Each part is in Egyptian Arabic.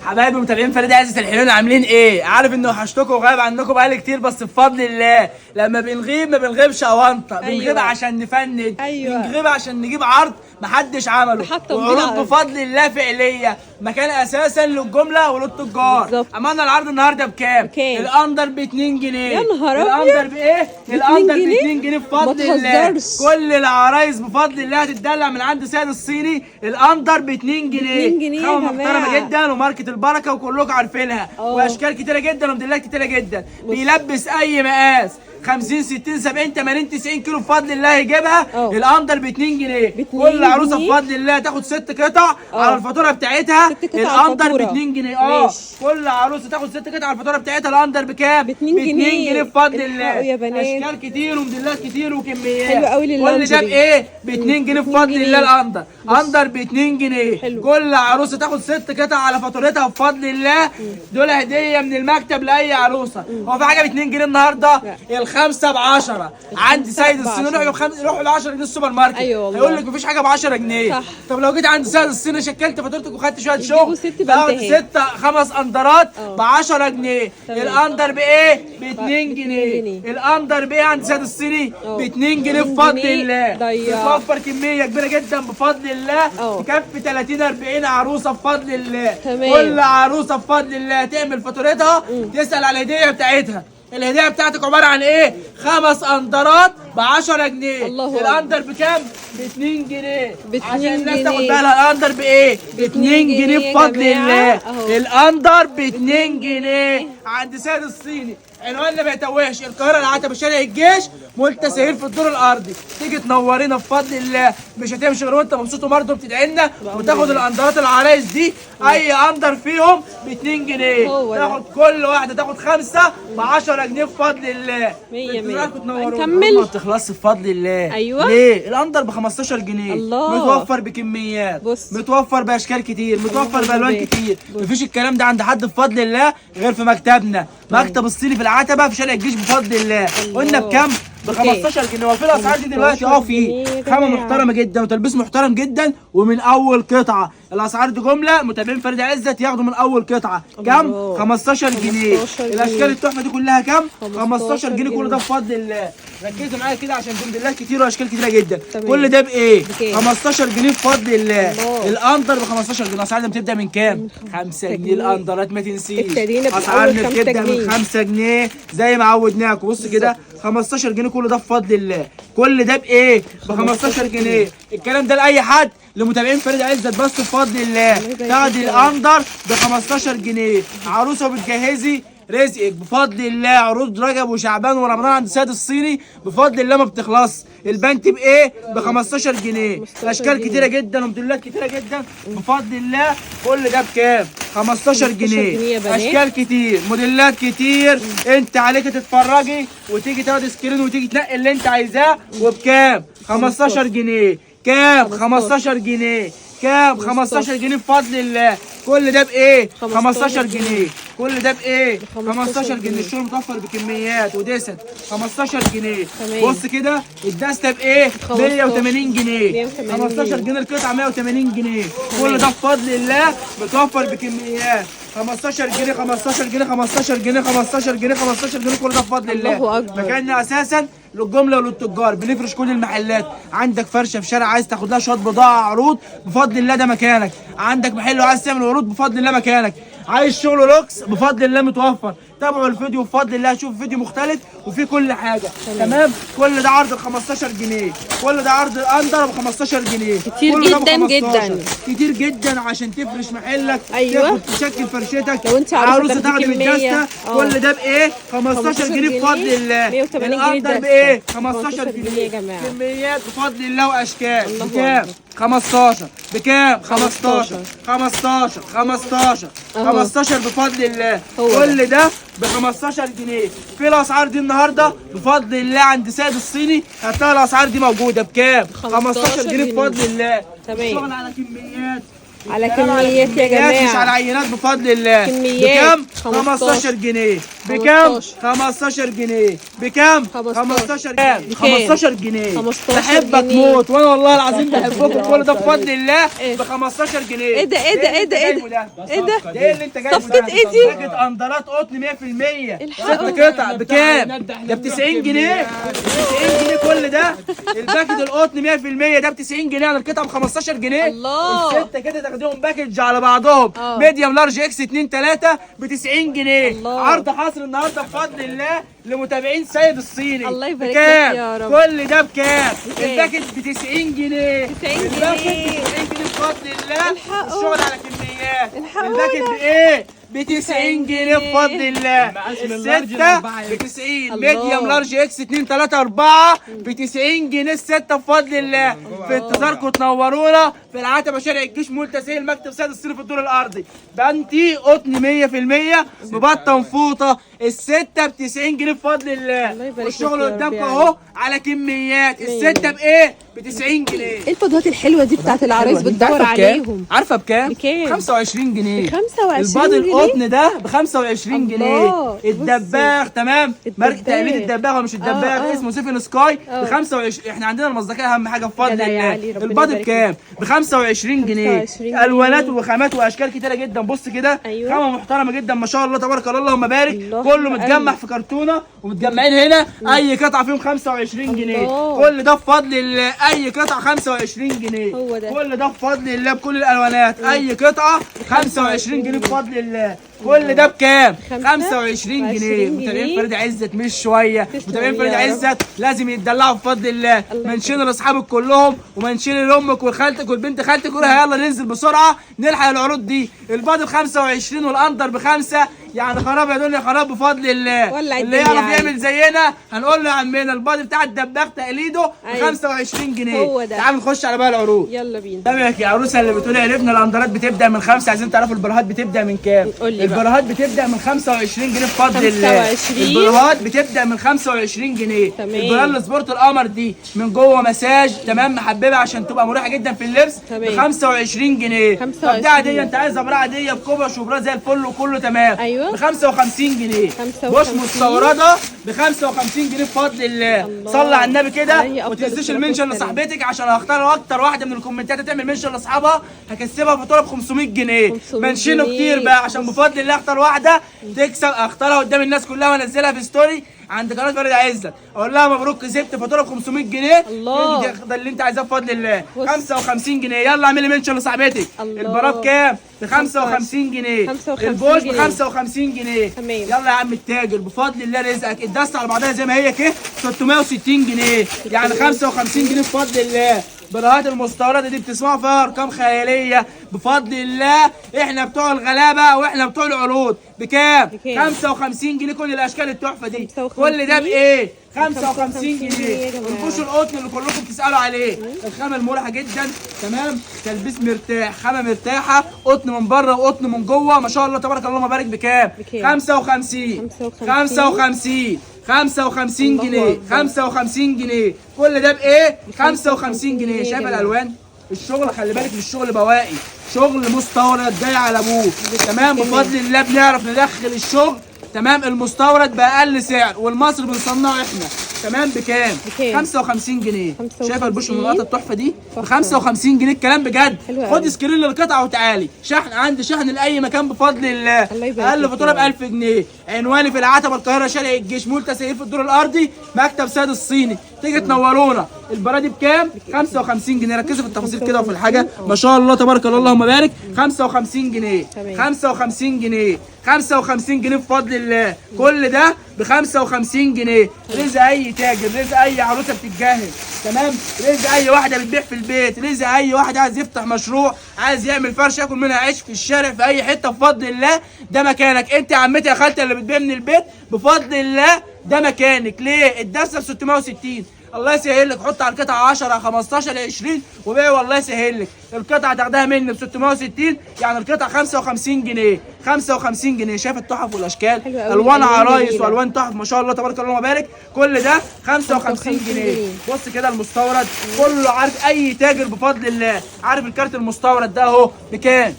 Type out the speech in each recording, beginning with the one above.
حبايبي متابعين فريد عزت الحلوين عاملين ايه؟ عارف ان وحشتكم وغايب عنكم بقالي كتير، بس بفضل الله لما بنغيب ما بنغيبش اونطه. أيوة. بنغيب عشان نفند. أيوة. بنغيب عشان نجيب عرض محدش عمله، حتى وعروض بفضل الله فعليه، مكان اساسا للجملة وللتجار. بالظبط. عملنا العرض النهارده بكام؟ بكام؟ الاندر ب 2 جنيه. يا نهار أبيض. الاندر بايه؟ الاندر ب جنيه؟ 2 جنيه بفضل ما الله. تهزرش. كل العرايس بفضل الله هتتدلع من عند سيد الصيني. الاندر ب 2 جنيه. 2 جنيه يا خامة جماعة. محترمه جدا وماركه البركة وكلكم عارفينها، واشكال كتيرة جدا وموديلات كتيرة جدا. بيلبس اي مقاس 50 60 70 80 90 كيلو بفضل الله يجيبها. الاندر ب 2 جنيه. باتنين كل عروسه جنيه؟ بفضل الله تاخد 6 قطع على الفاتورة بتاعتها. ست قطع على الاندر ب الفاتورة. 2 جنيه. ماشي. كل عروسه تاخد 6 قطع على الفاتورة بتاعتها. الاندر بكام؟ ب 2 ب 2 جنيه. جنيه بفضل الحقوا الله. يا بنات. اشكال كتير وموديلات كتير وكميات. حلو قوي كل ده لللانجري. بايه؟ ب 2 جنيه بفضل جنيه. الله. الاندر اندر ب 2 جنيه. حلو. كل عروسه تاخد 6 قطع على فاتورتها بفضل الله. دول هديه من المكتب لاي عروسه. هو في حاجة ب 2 جنيه النهارده؟ الخمسة ب 10 عند سيد الصيني. روحوا روحوا ب 10 جنيه السوبر ماركت. أيوة والله. هيقول لك مفيش حاجة ب 10 جنيه. صح. طب لو جيت عند سيد الصيني شكلت فاتورتك وخدت شوية يجيبوا شغل، ست تاخد بنتهات. 6 5 اندرات ب 10 جنيه. تمام. الاندر بايه؟ ب 2 جنيه. جنيه. الاندر بايه عند سيد الصيني؟ ب 2 جنيه بفضل جنيه. الله. ضيع. بتوفر كمية كبيرة جدا بفضل الله، تكفي 30 40 عروسه بفضل الله. تمام. كل عروسه بفضل الله تعمل فاتورتها، تسال على الهدية بتاعتها. الهدية بتاعتك عبارة عن ايه؟ 5 اندرات ب 10 جنيه. الله أكبر. الاندر بكام؟ ب 2 جنيه. ب 2 عشان الناس تاخد جنيه. بالها. الاندر بايه؟ ب 2 جنيه جنيه يا بفضل جماعة. الله. أهو. الاندر ب 2 جنيه عند سيد الصيني. عنواننا ما يتوهش، القاهرة العتبة شارع الجيش، مول سهيل في الدور الارضي. تيجي تنورينا بفضل الله، مش هتمشي غير وانت مبسوط وبرضه بتدعي لنا وتاخد الاندرات العرايس دي. اي اندر فيهم ب 2 جنيه. هو ده. تاخد كل واحدة تاخد 5 ب 10 جنيه بفضل الله. مية انتوا مية. رايكم تنورونا. نكمل؟ ما بتخلصش بفضل الله. أيوة. ليه؟ الاندر ب 15 جنيه. الله. متوفر بكميات. بص. متوفر باشكال كتير، متوفر بالوان يبارك. كتير. مفيش الكلام ده عند حد بفضل الله غير في مكتبنا، مكتب الصيني في العتبة في شارع الجيش بفضل الله. قلنا بكام؟ ب 15 جنيه. وفي الاسعار دي دلوقتي في جنيه يا خامة جماعة. محترمه جدا وتلبيس محترم جدا ومن اول قطعه. الاسعار دي جملة، متابعين فريد عزت ياخدوا من اول قطعه. كام؟ الله. 15 جنيه. 15 جنيه. الاشكال التحفة دي كلها كام؟ 15 جنيه. كل جنيه. ده بفضل الله. ركزوا معايا كده عشان في موديلات كتير واشكال كتيرة جدا. تمام. كل ده بايه؟ بكام؟ 15 جنيه بفضل الله. الله. الاندر ب 15 جنيه. الاسعار دي بتبدا من كام؟ 5 جنيه. جنيه. الاندرات ما تنسيش. ابتدينا بالأول اسعارنا 5 بتبدا من جنيه. 5 جنيه زي ما عودناكم. بص كده 15 جنيه كل ده بفضل الله. كل ده بايه؟ ب 15 جنيه. الكلام ده لاي حد، لمتابعين فريد عزت بس بفضل الله. يبارك تاخدي فيك. الاندر ب 15 جنيه. عروسه وبتجهزي رزقك بفضل الله. عروض رجب وشعبان ورمضان عند سيد الصيني بفضل الله ما بتخلص. البنت بايه؟ ب 15 جنيه. 15 اشكال جنيه. كتيرة جدا وموديلات كتيرة جدا بفضل الله. كل ده بكام؟ 15 جنيه جنيه. يا بنات. اشكال كتير، موديلات كتير. انت عليك تتفرجي وتيجي تاخدي screen وتيجي تنقي اللي انت عايزاه. وبكام؟ 15 جنيه. كام؟ 15 جنيه. كام؟ 15 جنيه بفضل الله. كل ده بايه؟ 15 جنيه. كل ده بايه؟ 15 جنيه. الشغل متوفر بكميات ودست 15 جنيه. تمام. بص كده الدسته بايه؟ 180 جنيه. 180 15 جنيه القطعة، 180 جنيه. كل ده بفضل الله متوفر بكميات. 15 جنيه 15 جنيه 15 جنيه 15 جنيه 15 جنيه. كل ده بفضل الله. الله أكبر. مكاننا اساسا للجملة وللتجار، بنفرش كل المحلات. عندك فرشه في شارع عايز تاخد لها شوية بضاعة عروض بفضل الله ده مكانك. عندك محل وعايز تعمل عروض بفضل الله مكانك. عايز شغل لوكس بفضل الله متوفر. تابعوا الفيديو بفضل الله، شوف فيديو مختلف وفيه كل حاجة. تمام. كل ده عرض ب 15 جنيه. كل ده عرض الاندر ب 15 جنيه. كتير كل ده ب جداً 15. جداً. كتير جدا عشان تفرش محلك. أيوة. تاخد تشكل فرشتك. لو انت عروسة عروسه تاخدي تاخدي كمية. بالدسته. كل ده بايه؟ 15 جنيه بفضل الله. 180 جنيه الاندر الدستة. بايه؟ 15 15 جنيه جنيه يا جماعة. كميات بفضل الله واشكال. الله بكام؟ أكبر. 15. بكام؟ 15 15 15 أهو. 15 بفضل الله. هو ده. كل ده ب 15 جنيه. في الاسعار دي النهارده بفضل الله عند سيد الصيني هتلاقي الاسعار دي موجودة بكام؟ 15 جنيه بفضل الله. تمام. الشغل على كميات على الكلام كميات يا كميات مش جماعة. على عينات بفضل الله. كميات. بكام؟ 15 جنيه. بكام؟ 15 جنيه. بكام؟ 15 جنيه. 15 جنيه. 15 بحبك جنيه. موت وانا والله العظيم بحبكم، كل ده بفضل الله ب 15 جنيه. ايه ده ايه ده ايه ده ايه ده ايه ده؟ ده ايه اللي انت جايبه؟ صفقة ايه دي؟ باكت اندرات قطن 100%، الحقوا. ست قطع بكام؟ ده ب 90 جنيه، ب 90 جنيه كل ده. ال packet القطن 100% ده ب 90 جنيه، على القطعة ب 15 جنيه. الله. الستة كده تاخديهم package على بعضهم، medium large X 2 3 ب 90 جنيه. الله. عرض حصر النهارده بفضل الله لمتابعين سيد الصيني. الله يبارك لك بكام؟ يا رب. كل ده بكام؟ بكام؟ ال packet ب 90 جنيه. 90 ال packet جنيه. ب 90 جنيه بفضل الله. الحقوا. الشغل على كميات. الحقونا. ال packet بايه؟ ب 90 جنيه بفضل الله. الستة ب 90، medium large X 2 3 4 ب 90 جنيه الستة بفضل الله. في انتظاركم تنورونا في العتبة شارع الجيش مول تسهيل مكتب سيد الصيني في الدور الأرضي. بنتي قطن 100% مبطن فوطة، الستة ب 90 جنيه بفضل الله الله. يبارك لك والشغل يا رب قدامكم يعني. اهو على كميات. الستة بايه؟ ب 90 جنيه. ايه الفضلات الحلوة دي بتاعت العرايس بتدور عليهم؟ عارفه بكام؟ بكام؟ 25 جنيه. ب 25 البادي جنيه؟ القطن ده ب 25 جنيه. الله. الدباغ تمام، ماركة الدباغ. تقليد الدباغ ولا مش الدباغ، اسمه سيفن سكاي ب 25. احنا عندنا المصداقية اهم حاجة بفضل جدع يا الله. علي، ربنا البادي يبارك بكام؟ ب 25 جنيه. 25 جنيه. الوانات وخامات واشكال كتيرة جدا. بص كده، أيوة. خامة محترمه جدا ما شاء الله تبارك الله اللهم بارك. الله، كله حلو متجمع قوي. في كرتونة ومتجمعين هنا. اي قطعه فيهم 25 جنيه. الله. كل ده بفضل الله، اي قطعه 25 جنيه. هو ده. كل ده بفضل الله بكل الالوانات، اي قطعه 25 جنيه بفضل الله. كل ده بكام؟ 25 جنيه. متابعين فريد عزت مش شوية، تسلم متابعين فريد يا رب. عزت لازم يتدلعوا بفضل الله. الله mention لاصحابك كلهم و mention لامك وخالتك والبنت خالتك، قولها يلا ننزل بسرعة نلحق العروض دي. البادي ب 25 وال under بخمسة، يعني خراب يا دنيا خراب بفضل الله. ولع اللي الدنيا يعرف يا يعمل زينا هنقول له يا عمنا البادي بتاع الدباغ تقليده ب أيوة. 25 جنيه. هو ده. تعالوا نخش على باقي العروض. يلا بينا. تمام يا عروسه اللي بتقولي عرفنا الاندرات بتبدا من 5، عايزين تعرفوا البراهات بتبدا من كام؟ قول لي بقى. البراهات بتبدا من 25 جنيه بفضل الله. 25. البراهات بتبدا من 25 جنيه. تمام. البراهات ال sport القمر دي من جوه مساج تمام، محببة عشان تبقى مريحه جدا في اللبس تمام. ب 25 جنيه. 25 طب دي عادية، انت عايزه براه عادية بكوبش وبراه زي الفل وكله تمام. أيوة. ب 55 جنيه. 55. بوش مستورده ب 55 جنيه بفضل الله. الله. صلي على النبي كده عليه وما أفضل تنساش الصلاة ال mention والسلام. لصاحبتك عشان هختار اكتر واحدة من الكومنتات هتعمل mention لاصحابها هكسبها فاتورة ب 500 جنيه. 500 منشنه جنيه. كتير بقى عشان بفضل الله اختار واحدة تكسب، اختارها قدام الناس كلها وانزلها في story عند قناة فريد عزت، اقول لها مبروك كسبت فاتورة ب 500 جنيه. الله. ده اللي انت عايزاه بفضل الله. بص. 55 جنيه. يلا اعملي mention لصاحبتك. الله. البراه بكام؟ ب 55 جنيه. 55 البوش ب جنيه. 55 جنيه. تمام. يلا يا عم التاجر بفضل الله رزقك. الدست على بعضها زي ما هي كده 660 جنيه، يعني 55 جنيه بفضل الله. براهات المستورده دي بتسمعوا فيها ارقام خيالية بفضل الله. احنا بتوع الغلابة واحنا بتوع العروض. بكام؟ بكام؟ 55 جنيه كل الاشكال التحفة دي. 55. كل ده بايه؟ 55 جنيه جنيه. يا جماعة. البوش القطن اللي كلكم بتسالوا عليه، الخامة المريحة جدا تمام، تلبيس مرتاح، خامة مرتاحة، قطن من بره وقطن من جوه ما شاء الله تبارك الله ما بارك. بكام؟ بكام؟ 55 55 55 الله جنيه. أكبر. 55 جنيه. كل ده بايه؟ 55 جنيه. يا شايف جماعة. الالوان؟ الشغل خلي بالك مش شغل بواقي، شغل مستورد جاي على ابوه تمام. بفضل الله بنعرف ندخل الشغل تمام المستورد باقل سعر، والمصري بنصنعه احنا تمام. بكام؟ بكام؟ 55 جنيه. 55. شايفه البوش المنقطه التحفة دي؟ ب تحفة. 55 جنيه. الكلام بجد. حلوة خد أوي. screen للقطعه وتعالي. شحن عندي، شحن لاي مكان بفضل الله. الله يبارك اقل لك فاتورة يا ب 1000 جنيه. عنواني في العتبة القاهرة شارع الجيش مول تسعير في الدور الارضي مكتب سيد الصيني. تيجي تنورونا. البرادي دي بكام؟ 55 جنيه. ركزي في التفاصيل كده وفي الحاجة ما شاء الله تبارك الله اللهم بارك. 55 جنيه. تمام. 55 جنيه. 55 جنيه بفضل الله. كل ده ب 55 جنيه. رزق اي تاجر، رزق اي عروسه بتتجهز تمام، رزق اي واحدة بتبيع في البيت، رزق اي واحد عايز يفتح مشروع، عايز يعمل فرش ياكل منها عيش في الشارع في اي حتة بفضل الله ده مكانك. انت يا عمتي يا خالتي اللي بتبيع من البيت بفضل الله ده مكانك. ليه؟ الدسه ب 660. الله يسهل لك، حط على القطعة 10 15 20 وبيع والله يسهل لك. القطعة تاخدها مني ب 660، يعني القطعة 55 جنيه، 55 جنيه. شايف التحف والاشكال، الوان عرايس والوان تحف ما شاء الله تبارك الله وبارك. كل ده 55 جنيه. بص كده المستورد كله، عارف اي تاجر بفضل الله عارف الكارت المستورد ده اهو بكام؟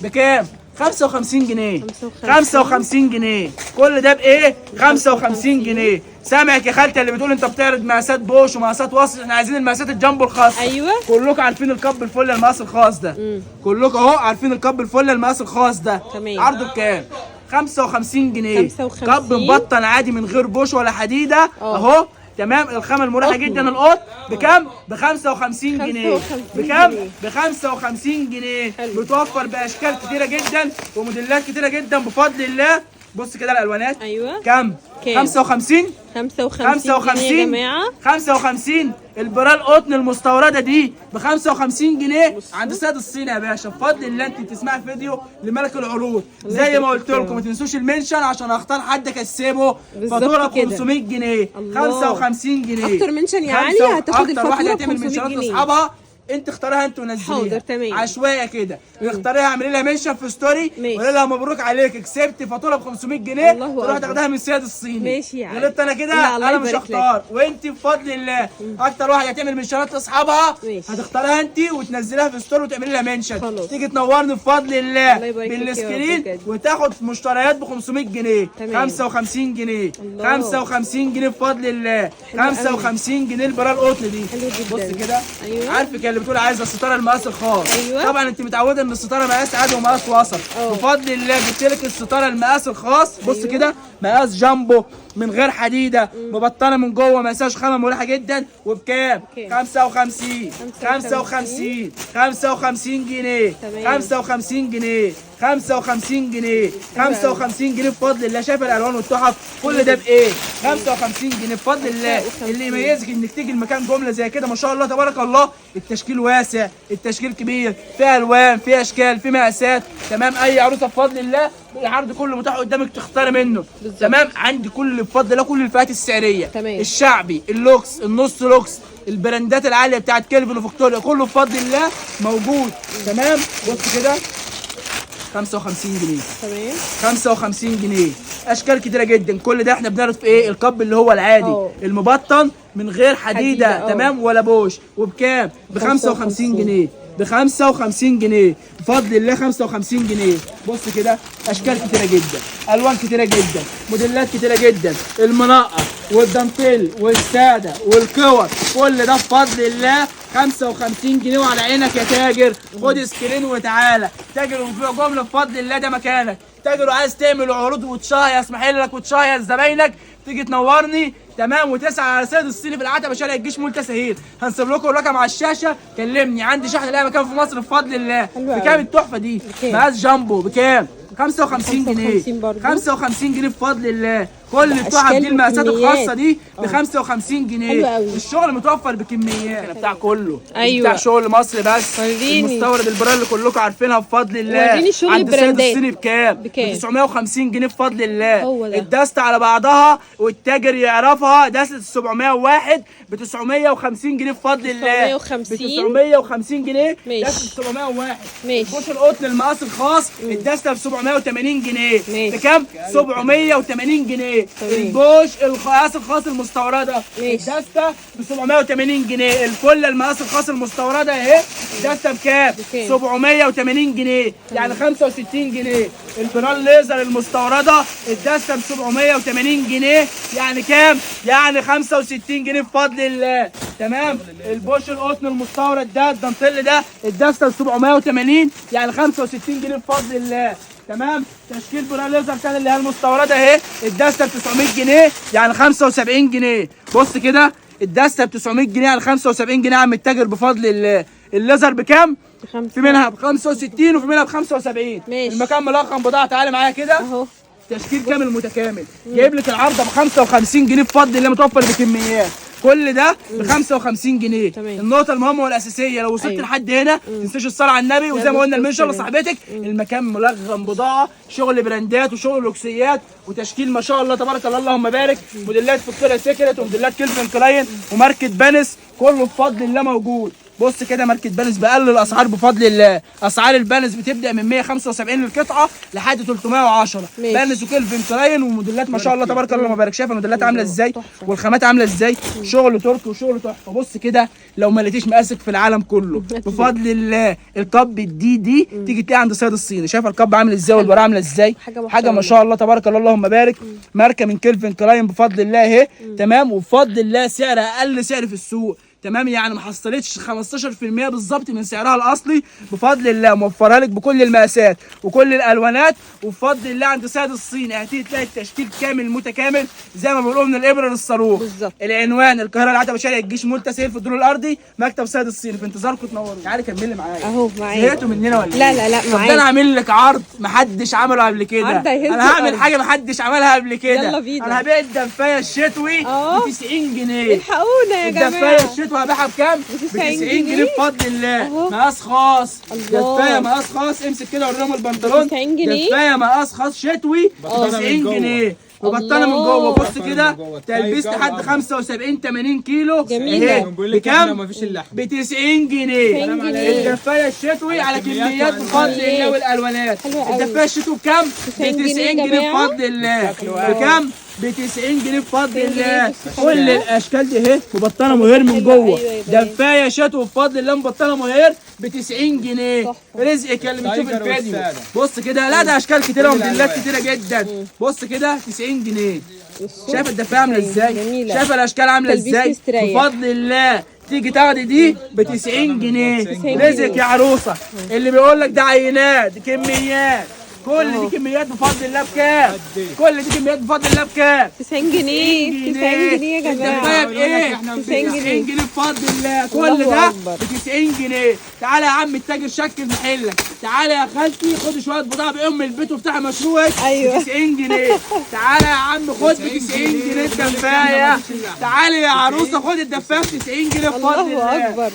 بكام؟ 55 جنيه، 55 جنيه. كل ده بايه؟ 55 جنيه. سامعك يا خالتي اللي بتقول انت بتعرض مقاسات بوش ومقاسات وصل، احنا عايزين المقاسات الجامبو الخاص. ايوه كلكم عارفين الكب الفل المقاس الخاص ده. كلكم اهو عارفين الكب الفل المقاس الخاص ده. تمام. عرضه بكام؟ 55 جنيه. 55. كب مبطن عادي من غير بوش ولا حديده اهو. تمام. الخامة المريحة جدا القط بكام؟ ب 55 جنيه. بكام؟ ب 55 جنيه. متوفر باشكال كتيرة جدا وموديلات كتيرة جدا بفضل الله. بص كده الالوانات. ايوه كام؟ 55 55 يا جماعة، 55. البرال قطن المستورده دي ب 55 جنيه عند سيد الصين يا باشا. بفضل الله انت بتسمعي فيديو لملك العروض زي ما قلت لكم. ما تنسوش ال mention عشان اختار حد اكسبه فاتورة ب 500 جنيه. 55 جنيه. اكتر mention يا علي هتاخد الفاتورة ب 500 جنيه. لاصحابها انت اختارها انت ونزليها. حاضر تمام. عشوائية كده اختاريها، اعملي لها mention في story وقولي لها مبروك عليك كسبت فاتورة ب 500 جنيه، تروح تاخدها من السيد الصيني. ماشي يا علي. غلطت انا كده؟ انا مش هختار، وانت بفضل الله اكتر واحدة هتعمل منشنات لاصحابها هتختارها انت وتنزليها في story وتعملي لها mention. تيجي تنورني بفضل الله بال screen وتاخد مشتريات ب 500 جنيه. 55 جنيه، 55 جنيه بفضل الله. 55 جنيه البرال القطن دي. بص كده. عارفك اللي بتقول عايزه الستارة المقاس الخاص. أيوة. طبعا انت متعوده ان الستارة مقاس عادي ومقاس وسط. بفضل الله جبت لك الستارة المقاس الخاص. بص أيوة. كده مقاس جامبو من غير حديده، مبطنه من جوه، مقاساش خامة مريحه جدا. وبكام؟ 55 55 55 جنيه. 55 جنيه، 55 جنيه، 55 جنيه بفضل الله. شايف الالوان والتحف كل ده بايه؟ 55 جنيه بفضل الله. اللي يميزك انك تيجي المكان جملة زي كده ما شاء الله تبارك الله، التشكيل واسع، التشكيل كبير، في الوان، في اشكال، في مقاسات. تمام. اي عروسه بفضل الله العرض كله متاح قدامك تختاري منه. بالزبط. تمام. عندي كل بفضل الله كل الفئات السعرية. تمام. الشعبي، اللوكس، النص لوكس، البراندات العالية بتاعت كيلفن وفيكتوريا، كله بفضل الله موجود. تمام. بص كده 55 جنيه. تمام. 55 جنيه. اشكال كتيرة جدا. كل ده احنا بنعرض في ايه؟ الكب اللي هو العادي المبطن من غير حديده. تمام. ولا بوش. وبكام؟ ب 55 جنيه. ب 55 جنيه بفضل الله. 55 جنيه. بص كده اشكال كتيرة جدا، الوان كتيرة جدا، موديلات كتيرة جدا، المنقط والدانتيل والسادة والكور، كل ده بفضل الله 55 جنيه. وعلى عينك يا تاجر. خد screen وتعالى تاجر وبيع جملة بفضل الله، ده مكانك. تاجر وعايز تعمل عروض وتشهيص محلك وتشهيص زباينك، تيجي تنورني. تمام. وتسعى على سيد الصيني في العتبة شارع الجيش مول تسهيل. هنسيب لكم الرقم على الشاشة. كلمني، عندي شحن لاي مكان في مصر بفضل الله. بكام التحفة دي؟ مقاس جامبو بكام؟ 55 جنيه. 55 جنيه بفضل الله. كل التحف دي المقاسات الخاصة دي ب 55 جنيه. الشغل متوفر بكميات بتاع كله. ايوه بتاع شغل مصر بس. المستورد ال brand اللي كلكم عارفينها بفضل الله. وريني شغل عند سيد البراندات الصيني بكام؟ بكام؟ 950 جنيه بفضل الله. هو ده. الدست على بعضها والتاجر يعرفها. دستة 701 ب 950 جنيه بفضل الله. 950 ب 950 جنيه. ماشي. دستة 701. ماشي. بوش القطن المقاس الخاص الدستة ب 780 جنيه. ماشي. بكام؟ 780 جنيه. البوش المقاس الخاص المستورده الدسته ب 780 جنيه. الفلة المقاس الخاص المستورده اهي الدسته بكام؟ 780 جنيه، يعني 65 جنيه. البرال ليزر المستورده الدسته ب 780 جنيه، يعني كام؟ يعني 65 جنيه بفضل الله. تمام. البوش القطن المستورد ده الدانتيل ده الدسته ب 780، يعني 65 جنيه بفضل الله. تمام. تشكيل برال ليزر تاني اللي هي المستورده اهي الدسته ب 900 جنيه، يعني 75 جنيه. بص كده الدسته ب 900 جنيه على 75 جنيه عم التاجر بفضل الله. الليزر بكام؟ في منها ب 65 وفي منها ب 75. ماشي. المكان ملخم بضاعة. تعالى معايا كده اهو تشكيل كامل متكامل. جايب لك العرضة ب 55 جنيه بفضل الله، متوفر بكميات. كل ده ب 55 جنيه. تمام. النقطة المهمة والاساسيه، لو وصلت أيوة. لحد هنا ما تنساش الصلاة على النبي، وزي ما قلنا ال mention لصاحبتك. المكان ملغم بضاعة، شغل براندات وشغل لوكسيات وتشكيل ما شاء الله تبارك الله اللهم بارك. موديلات فيكتوريا سيكريت وموديلات كيلفن كلاين وماركه بانس، كله بفضل الله موجود. بص كده ماركة بانس باقل الاسعار بفضل الله. اسعار البانس بتبدا من 175 للقطعه لحد 310. ماشي. بانس وكيلفن كلاين وموديلات ما شاء الله تبارك الله اللهم بارك. شايف الموديلات عامله ازاي تحفة. والخامات عامله ازاي؟ شغل تركي وشغل تحفة. بص كده لو ما لقيتيش مقاسك في العالم كله بفضل الله. الكب الدي دي تيجي تلاقي عند سيد الصيني. شايف الكب عامل ازاي والبراءة عامله ازاي؟ حاجة حاجة ما محترمة. شاء الله تبارك الله اللهم بارك. ماركة من كيلفن كلاين بفضل الله اهي. تمام. وبفضل الله سعر اقل سعر في السوق. تمام. يعني ما حصلتش 15% بالظبط من سعرها الاصلي بفضل الله. موفرها لك بكل المقاسات وكل الالوانات وبفضل الله عند سيد الصيني. هتيجي تلاقي التشكيل كامل متكامل زي ما بنقول من الابره للصاروخ. بالظبط. العنوان القاهرة العتبة شارع الجيش مول تسهيل في الدور الارضي مكتب سيد الصيني. في انتظاركم تنوروا. تعالي كملي معايا اهو معايا. زهقتوا مننا ولا لا إيه؟ لا لا طب ده معاك. انا عامل لك عرض محدش عمله قبل كده. عرض هيهز انا هعمل الأرض. حاجة محدش عملها قبل كده. يلا بينا. انا هبيع الدفايه الشتوي ب 90 جنيه. الحقونا يا الدفايه جماعة. الشتوي هبيعها بكام؟ ب ب 90 90 جنيه جنيه. بفضل الله. أهو. مقاس خاص. الله. دفايه مقاس خاص. امسك كده وريهم البنطلون. 90 جنيه. دفايه مقاس خاص شتوي ب 90 جنيه وبطانه من جوه. بص بطانة كده من جوه. تلبيس تايجر لحد أبيض. 75 80 كيلو. جميلة. اهي. بنقول لك احنا بكام؟ ما فيش اللحم. ب 90 جنيه. 90 جنيه. الدفايه الشتوي على كميات بفضل الله والالوانات. حلوة أوي. الدفايه الشتوي بكام؟ ب 90 جنيه 90 يا جنيه جماعة. بفضل الله. شكله بكام؟ ب 90 جنيه بفضل 90 جنيه. الله. بص كل حلوة. الاشكال دي اهي مبطنه مهير من حلوة. جوه. أيوة يا بنات. دفايه شتوي بفضل الله مبطنه مهير ب 90 جنيه. تحفة. رزقك يا اللي بتشوف التايجر الفيديو. والسادة. بص كده لا ده اشكال كتيرة كل وموديلات الألوان. كتيرة جدا. بص كده 90 جنيه. والصوت شايف الدفايه عامله ازاي؟ جميلة. شايف الاشكال عامله تلبيس ازاي؟ مستريح. بفضل الله تيجي تاخدي دي ب 90 جنيه. 90 رزقك جنيه. يا عروسه. اللي بيقول لك ده عينات دي كميات. كل دي كميات بفضل الله بكام؟ كل دي كميات بفضل الله بكام؟ 90 جنيه. 90 جنيه يا الدفايه جماعة. بايه؟ 90 جنيه. 90 جنيه بفضل الله. كل الله ده أكبر. ب 90 جنيه. تعالى يا عم التاجر شكل محلك. تعالى يا خالتي خد شوية بضاعة بام البيت وافتحي مشروعك. أيوة. ب 90 جنيه. تعالى يا عم خد ب 90 جنيه الدفايه. تعالى يا عروسه خد الدفايه ب 90 جنيه بفضل الله الله. اكبر.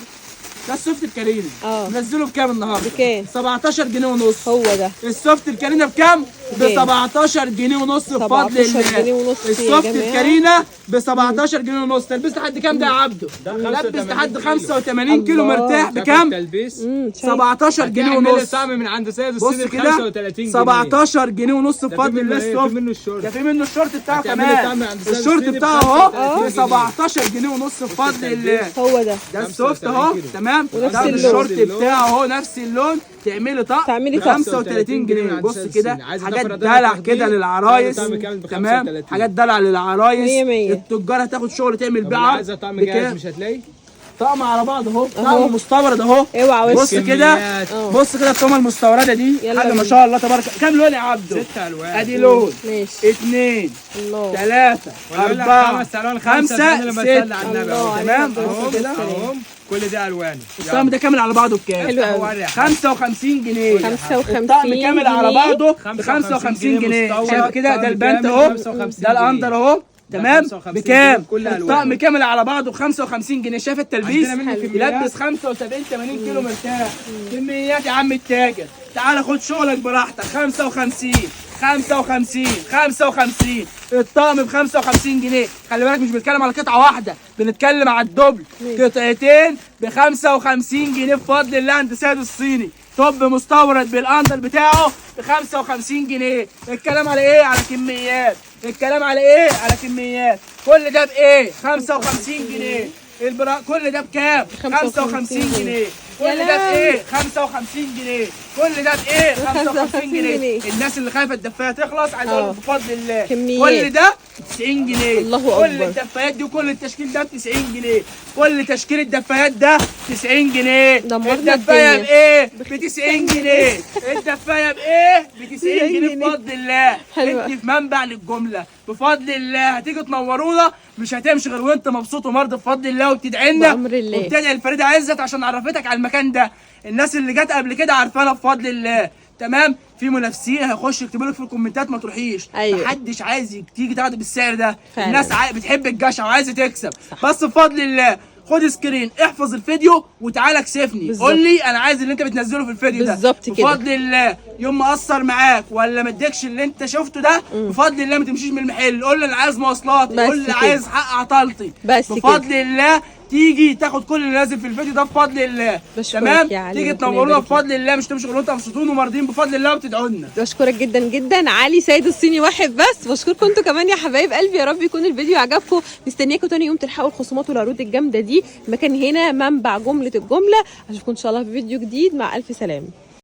ده السوفت الكارينا. منزله بكام النهارده؟ بكام؟ 17 جنيه ونص. هو ده السوفت الكارينا بكام؟ ب بكام؟ 17 جنيه ونص بفضل 17 الله. جنيه ونص يا السوفت جماعة. الكارينا ب 17 جنيه ونص. تلبس لحد كام ده يا عبده؟ لبس لحد 85 كيلو الله. مرتاح. بكام؟ تلبيس 17 جنيه هتعمل ونص. طعم من عند سيد بص الصيني ب كده 35 جنيه. 17 جنيه ونص ده في بفضل منه الله. إيه؟ السوفت في منه الشورت. ده في منه الشورت بتاعه هتعملي كمان. طعم عند سيد الشورت الصيني ب بتاعه اهو 35 ب 17 جنيه ونص بفضل الله. هو ده. ده السوفت اهو. تمام. ونفس ده اللون. الشورت بتاعه اهو نفس اللون. تعملي طقم تعملي طقم. 35 جنيه. بص كده حاجات دلع كده للعرايس. طقم كامل ب تمام. 35. حاجات دلع للعرايس. مية مية. التجار هتاخد شغل تعمل طب بيعه. اللي عايزه طعم جاهز بكام؟ مش هتلاقي. طقم على بعض اهو. طقم مستورد اهو. اوعى بص وش. كده. كميات. بص كده الطقم المستورده دي يلا حاجة ما بينا. شاء الله تبارك. كام لون يا عبده؟ 6 الوان. ادي لون، ماشي. 2، الله. 3، ولا أقول لك 4، 5 الوان، 5 5، لما 6. تصلي على النبي الله اهو. عليك. تمام اهم بص كده. اهم كل دي الوان. الطقم ده كامل على بعضه بكام؟ حلو قوي. 55 جنيه. 55 الطقم كامل على جنيه. بعضه ب 55 جنيه. شايف كده؟ ده البنت اهو، ده ال under اهو. تمام. 55 بكام؟ جنيه كل ألوانه. الطقم كامل على بعضه ب 55 جنيه. شايف التلبيس؟ عندنا منه كميات. يلبس 75 80 كيلو مرتاح. كميات يا عم التاجر. تعالى خد شغلك براحتك. 55 55 55. الطقم ب 55 جنيه. خلي بالك مش بنتكلم على قطعه واحدة، بنتكلم على ال double. قطعتين ب 55 جنيه بفضل الله عند سيد الصيني. top مستورد بال under بتاعه ب 55 جنيه. الكلام على ايه؟ على كميات. الكلام على ايه؟ على كميات. كل ده بايه؟ 55 جنيه. كل ده بكام؟ 55 جنيه. كل ده بايه؟ 55 جنيه. كل ده بايه؟ 55 جنيه. الناس اللي خايفة الدفايه تخلص عايز اقول بفضل الله كميات. كل ده 90 جنيه. الله كل أكبر. الدفايات دي وكل التشكيل ده ب 90 جنيه. كل تشكيل الدفايات ده 90 جنيه. دمرنا الدفايه الدنيا. بايه؟ ب 90 جنيه. الدفايه بايه؟ ب 90 جنيه بفضل الله. حلوة. انت في منبع للجملة بفضل الله. هتيجي تنورونا مش هتمشي غير وانت مبسوط ومرضي بفضل الله، وبتدعي لنا بأمر الله. وبتدعي الفريدة عزت عشان عرفتك على المكان ده. الناس اللي جت قبل كده عارفانا بفضل الله. تمام؟ في منافسين هيخش يكتبوا لك في الكومنتات ما تروحيش. أيوة. محدش عايز تيجي تاخد بالسعر ده. فعلا. الناس بتحب الجشع وعايزه تكسب. صح. بس بفضل الله خد screen، احفظ الفيديو وتعالى اكسفني، قول لي انا عايز اللي انت بتنزله في الفيديو ده بالظبط كده. بفضل الله يوم ما اقصر معاك ولا ما اديكش اللي انت شفته ده، بفضل الله ما تمشيش من المحل، قول لي انا عايز مواصلات، قول لي عايز حق عطلتي، بس بفضل الله تيجي تاخد كل اللي نازل في الفيديو ده بفضل الله. تمام؟ تيجي تنورونا بفضل الله، مش تمشوا غير وانتم مبسوطين ومرضيين بفضل الله وبتدعوا لنا. بشكرك جدا جدا علي سيد الصيني واحد بس. بشكركم انتوا كمان يا حبايب قلبي، يا رب يكون الفيديو عجبكم. مستنياكم تاني يوم تلحقوا الخصومات والعروض الجامدة دي. المكان هنا منبع جملة الجملة. اشوفكم ان شاء الله في فيديو جديد، مع الف سلامه.